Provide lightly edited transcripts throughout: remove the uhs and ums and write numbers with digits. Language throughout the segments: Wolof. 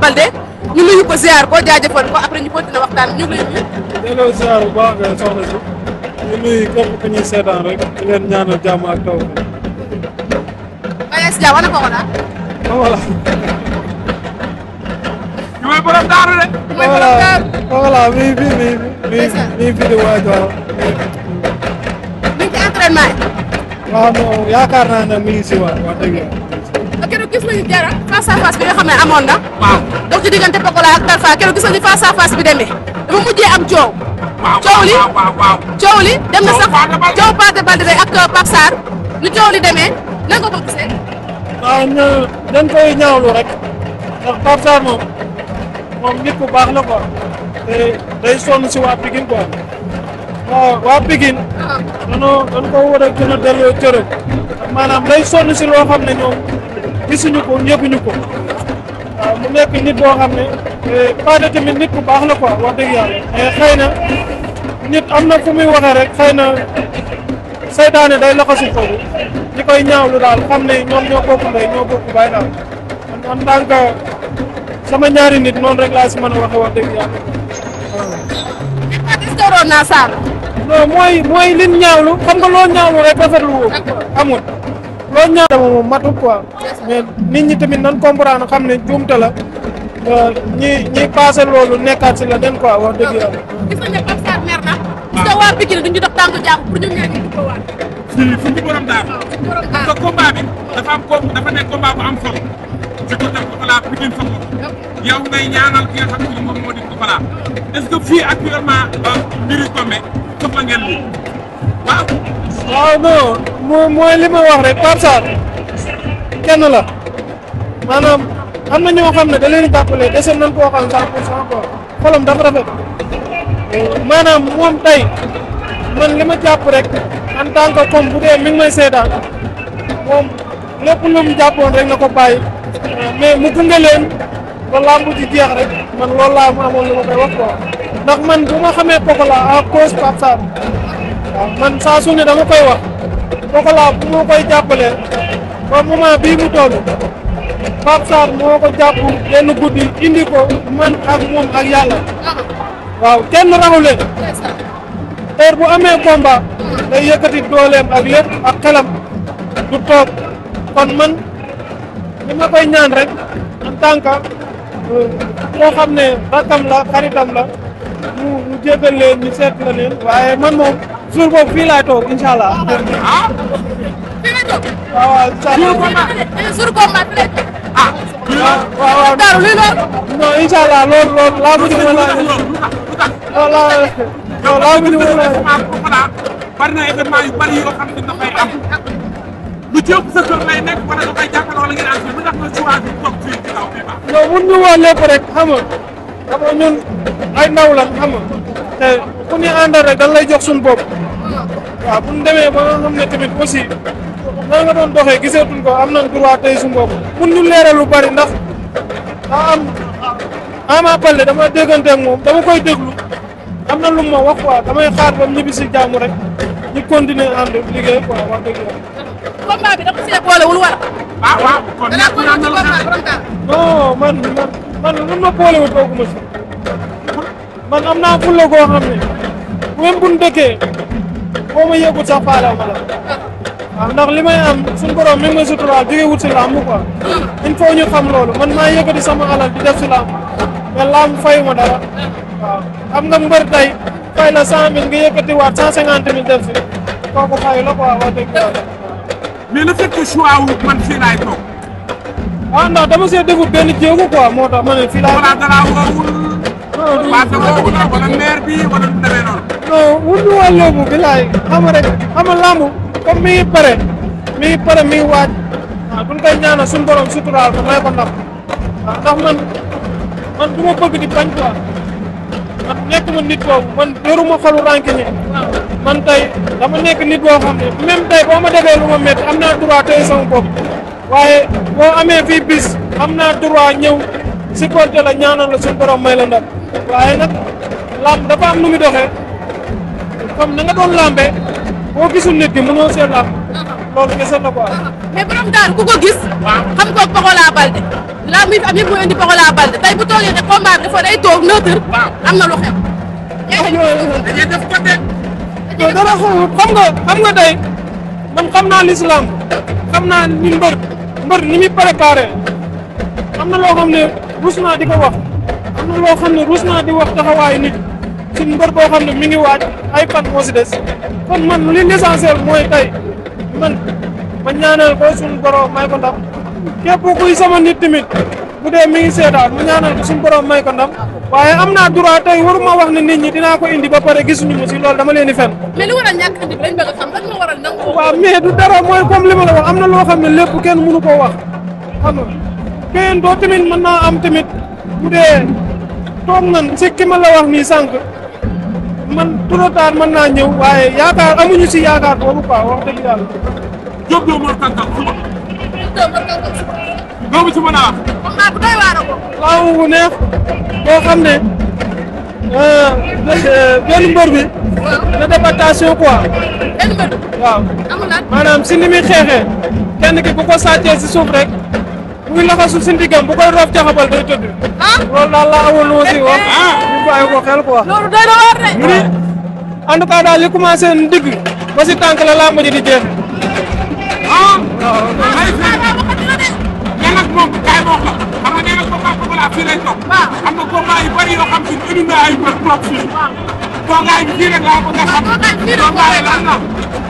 Baldé ñu nuyu ko ziar ko jaajëfal ko après ñu continuer waxtaan ñu ngi lay nuyu. delloo ziar bu baax nga soxna si ñu nuyu képp ku ñuy seetaan rek di leen ñaanal jàmm ak taw. Baye Ass Dia wane ko wala. voilà. ñu may borom daaru de. mooy borom daaru. voilà mi fi di waaj waaw. mi ngi ci entraînement yi. waaw non yaakaar naa ne mi ngi si waat wax dëgg yàlla. keroog gis nañu Diarra face à face bi nga xam ne amoon na. waaw dox ci diggante Pokola ak Talfa keroog gis nañu face à face bi demee dafa mujjee am coow. waaw coow li dem na sax coow Pathé Baldé ak Pape Sarr nu coow li demee nan nga ko gisee. waaw dañ koy ñaawlu rek ndax Pape Sarr moom nit ku baax la quoi te day sonn si waa Pikine quoi waaw waa Pikine dañ ko war a gën a delloo cërëm maanaam day sonn si loo xam ne ñoom gisuñu ko yëguñu ko waaw mu nekk nit boo xam ne Pathé tamit nit ku baax la quoi wax dëgg yàlla mais xëy na nit am na fu muy waxee rek xëy na saytaane day laxasu foofu ñi koy ñaawlu daal xam ne ñoom ñoo bokk ndey ñoo bokk baay daal en tant que sama ñaari nit noonu rek laa si mën a waxee wax dëgg yàlla est-ce que waroon naa Sarr. non mooy lin ñaawlu xam nga loo ñaawlu rek rafetlu woo amul loo ñaawlu moom matul quoi mais nit ñi tamit nan comprendre xam ne juumte la ñi passé loolu nekkaat si la den quoi wax dëgg yàlla. gis nañu ne Pape Sarr mer na. parce que waa Pikine duñu dox tànku jàmm pour ñoom ñaar ñu ko waat. fii fu ñu borom daaru. parce que combat bi dafa nekk combat bu am solo. ci côté Pokola Pikine sa bopp. yow ngay ñaanal ki nga xam ne moom moo di Pokola est-ce que fii actuellement mbiri tombé këpp la ngeen lii waaw. waaw non mooy li ma wax rek Pape Sarr kenn la maanaam am na ñoo xam ne da leen di jàppale dese nañ koo xam 100% quoi xolam dafa rafet maanaam moom tey man li ma jàpp rek en tant que comme bu dee mi ngi may seetaan moom lépp lu mu jàppoon rek na ko bàyyi mais mu gunge leen ba làmb ji jeex rek man loolu laa mu amoon lu ma koy wax quoi ndax man bu ma xamee Pokola à cause Pape Sarr waaw man saa su ne dama koy wax Pokola bu ma koy jàppalee ba moment bii mu toll Pape Sarr moo ko jàpp benn guddi indi ko man ak moom ak yàlla waaw kenn raxu leen heure bu amee combat day yëkkati dooleem ak lépp ak xelam du toog kon man li ma koy ñaan rek en tant que koo xam ne rakkam la xaritam la mu jégal leen ñu seet la leen waaye man moom jour boobu fii laay toog incha allah. fii la toog. waaw waaw incha allah. jour combat bi lay toog. waaw waaw. Daaru luy loolu. non incha allah loolu laa mujj ma laaj. laa mujj ma laaj. bari na événement yu bari yoo xam ne dafay am lu ci ëpp sa kër lay nekk wala nga koy jàppale wala ngeen am lu tax nga choisir toog fii ci kaw bii baax. non mun ñu woo lépp rek xam nga ñun ay ndaw lan xam nga te ku ñu àndal rek dañ lay jox suñu bopp waaw bu ñu demee ba nga xam ne tamit aussi na nga doon doxee giseetuñ ko am nañ droit tey suñu bopp mun ñu leeral lu bari ndax daa am Ama Baldé dama déggante ak moom dama koy déglu am na lu ma wax quoi damay xaar ba ñibbi si jàmm rek ñu continuer ànd liggéey quoi wax dëgg yàlla. combat bi dafa see boolewul war. waaw kon danaa ko ñëw ci combat borom daal. non man lu ma boolewul tooguma si man am naa fulla goo xam ne même bu ñu dëkkee boo ma yëgul sax faalew ma la waaw ndax li may am suñu borom mi ngi may suturaal jóge wut si làmb quoi il faut ñu xam loolu man maa yëkkati sama alal di def si làmb mais làmb fayu ma dara waaw xam nga mbër tey fay la 100 000 nga yëkkati waat 150 000 def si kooku fayu la quoi wax dëgg yàlla. mais le fait que choix wu man fii laay toog. waaw ndax dama see defut benn jéego quoi moo tax ma ne fii laay. wala dara woowul. Pathé woowul wala maire bi wala du demee noonu. non wut ñu waa loobu bi laay xam rek xam nga làmb comme mi ngi pare mi ngi waaj waaw buñ koy ñaanal suñu borom suturaal ko may ko ndam waaw ndax man du ma bëgg di bañ quoi man nekk ma nit boobu man yoruma xolu rancune man tey dama nekk nit boo xam ne même tey boo ma defee lu ma métti am naa droit tey sama bopp waaye boo amee fii bis am naa droit ñëw si côté la ñaanal la suñu borom may la ndam waaye nag làmb dafa am nu muy doxee comme na nga doon lambee boo gisul nit ki mënoo see làmb loolu kese la quoi. mais borom daaru ku ko gis. xam ko Pokola Balde. laa muy am yëpp mu indi Pokola Balde tey bu toogee ne combat bi dafa day toog neutre. am na lu xew. dañuy def côté. dara xam nga tey man xam naa l'islam xam naa ni mbër ni muy préparé am na loo xam ne rus naa di ko wax am na loo xam ne rus naa di wax taxawaayu nit si mbër boo xam ne mi ngi waaj ay fan moo si des kon man li l'essentiel mooy tey man ma ñaanal ko suñu borom may ko ndam képp kuy sama nit tamit bu dee mi ngi seetaan ma ñaanal ko suñu borom may ko ndam waaye am naa droit tey waruma wax ne nit ñi dinaa ko indi ba pare gisuñu ma si loolu dama leen di fen. mais li war a ñàkk indi bi lañ bëgg a xam lan moo waral nangu. waaw mais du dara mooy comme li ma la wax am na loo xam ne lépp kenn mënu koo wax xam nga kenn doo tamit mën naa am tamit bu dee toog nan si ki ma la wax nii sànq man trop tard mën naa ñëw waaye yaakaar amuñu si yaakaar boobu quoi wax dëgg yàlla. Diop doo mën tànkal suba. doo ci mën a wax. combat bu doy waar ko. laaw bu neex boo xam ne benn mbër bi. na def attention quoi. benn mbër. waaw amul lan. maanaam si ni muy xeexee kenn ki bu ko sàccee si suuf rek muy laxasu si ndigam bu koy roof jaxabal day tëdd. loolu daal laa amoon lu ma si wax. ñu bàyyi ko xel quoi. loolu doy na waar de. ñu ni en tout cas daal li commencé ndigg ba si tànk la laa mujj di jeex. waaw. mais nag moom kaay ma wax la xam nga nee na combat Pokola fii lay toog. am na combat yu bëri yoo xam si ne indi na ay mbër toog fii. toogaay bi fii rek laa bëgg a xam. toogaay lan la.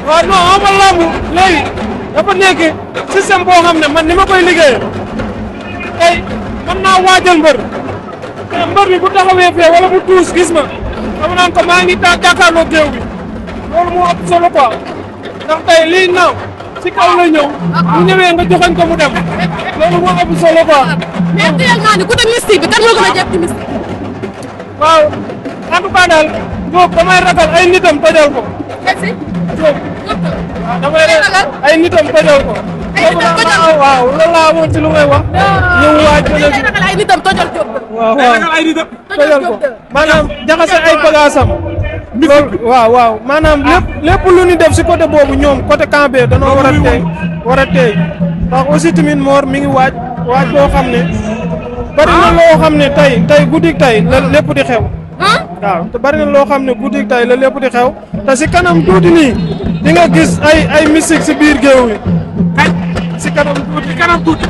waaw non xam nga lamb léegi dafa nekk système boo xam ne man ni ma koy liggéeyee tey mën naa waajal mbër te mbër bi bu taxawee fee wala bu tuus gis ma dama naan ko maa ngi jàkkaarloo géew bi loolu moo ëpp solo quoi ndax tey lii naaw si kaw lay ñëw bu ñëwee nga joxañ ko mu dem loolu moo ëpp solo quoi. mais actuellement nii côté mystique bi kan moo gën a jàpp ci mystique. waaw en tout cas daal boobu damay ragal ay nitam tojal ko. merci. waaw damay ragal ay nitam tojal ko. waaw loolu laa amoon ci lu may wax. ñëw waaj ba léegi ay nitam tojal Diop. waaw day waaw ragal ay nitam. tojal ko maanaam jaxase ay bagaasam. loolu waaw maanaam lépp lu ñu def si côté boobu ñoom côté camp bi danoo war a teey ndax aussi tamit Mor mi ngi waaj boo xam ne bari na loo xam ne tey guddik tey la lépp di xew. waaw te bari na loo xam ne guddik tey la lépp di xew te si kanam tuuti nii di nga gis ay mystique si biir géew wi. si kanam tuuti.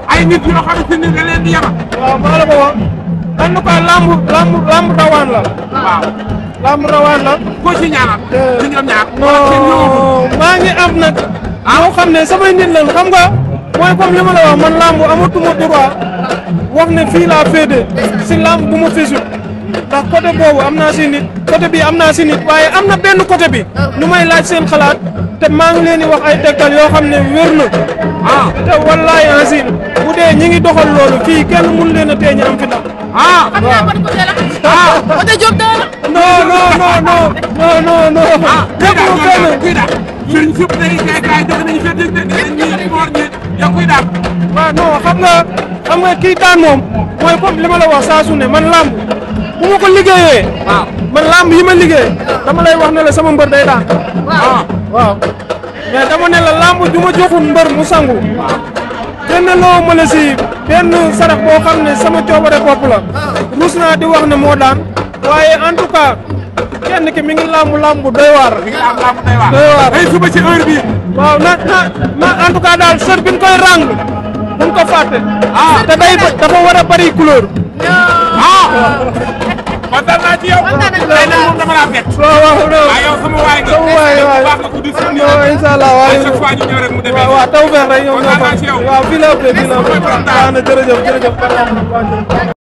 ay nit yoo xam ne da leen di yabal. waaw maa la ko wax en tout cas lamb rawaan la. waaw. lamb rawaan la. koo ci ñaanal. ci ñoom ñaar. non maa ngi am nag. ñoo xam ne samay nit lañ xam nga mooy comme li ma la wax man lamb amatuma droit wax ne fii laa féete si lamb bu ma fisul ndax côté boobu am naa si nit côté bi am naa si nit waaye am na benn côté bi nu may laaj seen xalaat te maa ngi leen di wax ay tegtal yoo xam ne wér na. te wallaay asin bu dee ñi ngi doxal loolu fii kenn mun leen a tee ñu am fi ndam. côté Diop dara. non. lépp lu kenn. sëriñ sëpp day jaay jox nañu fa dégg ñi moor ñi yow kuy daal. waaw non xam nga kii daan moom mooy comme li ma la wax saa su ne man lamb bu ma ko liggéeyee. man lamb yi ma liggéey dama lay wax ne la sama mbër day daan. waaw mais dama ne la lamb ju ma joxul mbër mu sangu. benn loo ma la si benn sarax boo xam ne sama coobare bopp la. rus naa di wax ne moo daan waaye en tout cas kenn ki mi ngi lamb doy waar. doy waar ay suba ci heure bi waaw na en tout cas daal sër bi ñu koy ràng buñ ko fàtte. te dafa war a bari couleur. kontaan naa ci yow. tey nag moom dama laa bett. waaw yow sama waay nga. sama waay baax na ku di si incha allah à chaque fois ñu ñëw rek mu demee. waaw taw feex rek ñoom ñoo kontaan naa ci yow. waaw fii la ëppee fii la ëppee. jërëjëf